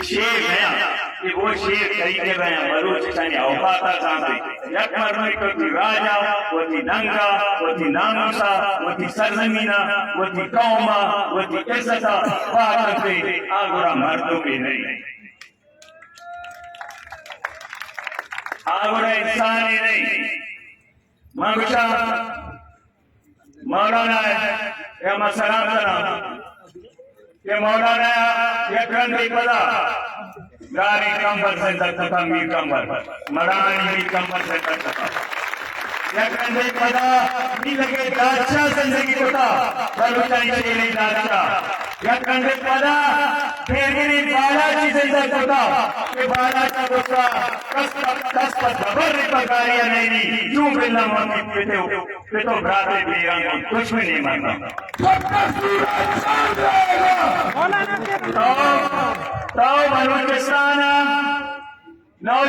شیر نیا کہ وہ شیر کئی کر رہے ہیں، بلوچستانی اوقات زانتے۔ یک مردمے کہ وتی راجا، وتی ننگا، وتی ناموسا، وتی سرزمینا، وتی قوما، وتی عزتا پاک کرتے، آ گڑا مردمے نہیں، آ گڑا انسانے نہیں۔ من گوشاں، مولانا ء ما سلام کناں کہ مولانا ء یک رندے پدا گاری کمبر زندگ کتا، میر کمبر، مڑانی میر کمبر زندگ کتا۔ یک رندے پدا میر لگے دادشاہ زندگی کتا، بلوچانی شیریں دادشاہ۔ یک رندے پدا پیرگنی بالاچی زندگ کتا کہ بالاچا گوشتا کس پہ، کس پہ دبر پگاری نینی، چون بلا موتی پیتے ہو۔ پت و برات بیگاں گوں دشمنی مردم۔ تو، تو بلوچستان ء نوجوان